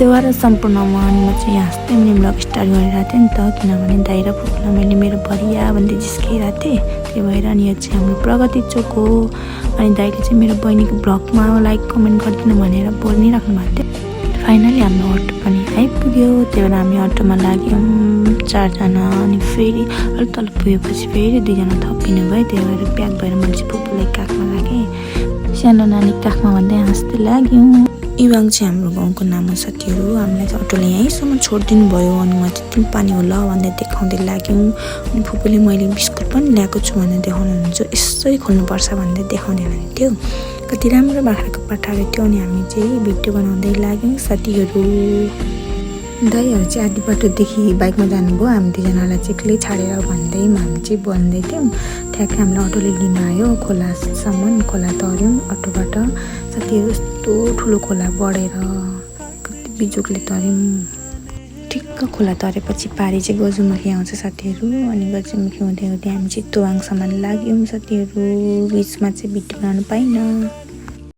सेवा र सम्पूर्णमा अनि म चाहिँ हाँस्दै पनि ब्लग स्टार्ट गरिरहेको थिएँ नि त, किनभने दाइ र फुपूलाई मैले मेरो भरिया भन्दै जिस्किरहेको थिएँ। त्यही भएर अनि यो चाहिँ हाम्रो प्रगति चोक हो। अनि दाइले चाहिँ मेरो बहिनीको ब्लगमा लाइक कमेन्ट गरिदिनु भनेर बोलिराख्नु भएको थियो। फाइनली हाम्रो अटो पनि आइपुग्यो। त्यही भएर हामी अटोमा लाग्यौँ 4 जना। अनि फेरि अलिक तल पुगेपछि फेरि 2 जना थपिनु भयो। त्यही भएर प्याक भएर मैले चाहिँ फुपूलाई काखमा राखेँ, सानो नानी काखमा भन्दै हाँस्दै लाग्यौँ। इवाङ चाहिँ हाम्रो गाउँको नामो साथीहरू हामीलाई चाहिँ अटोले यहीँसम्म छोडिदिनु भयो। अनि म चाहिँ तिमी पानी होला भन्दै देखाउँदै लाग्यौँ। अनि फुपूले मैले बिस्कुट पनि ल्याएको छु भनेर देखाउनुहुन्छ, यसरी खोल्नुपर्छ भन्दै देखाउँदै हुनुहुन्थ्यो। कति राम्रो बाख्राको पाठाहरू थियो। अनि हामी चाहिँ भिडियो बनाउँदै लाग्यौँ साथीहरू। दाइहरू चाहिँ आधी बाटोदेखि बाइकमा जानुभयो, हामी 2 जनालाई चाहिँ एक्लै छाडेर भन्दै हामी चाहिँ बोल्दै थियौँ। ठ्याक्कै हामीलाई अटोले लिन आयो खोलासम्म। खोला तर्यौँ अटोबाट साथीहरू। यस्तो ठुलो खोला बढेर कति बिजोकले तर्यौँ। ठिक्क खोला तरेपछि पारी चाहिँ गजुमुखी आउँछ साथीहरू। अनि गजुमुखी हुँदै हुँदै हामी चाहिँ तोवाङसम्म लाग्यौँ साथीहरू। बिचमा चाहिँ भिडियो बनाउनु पाइनँ।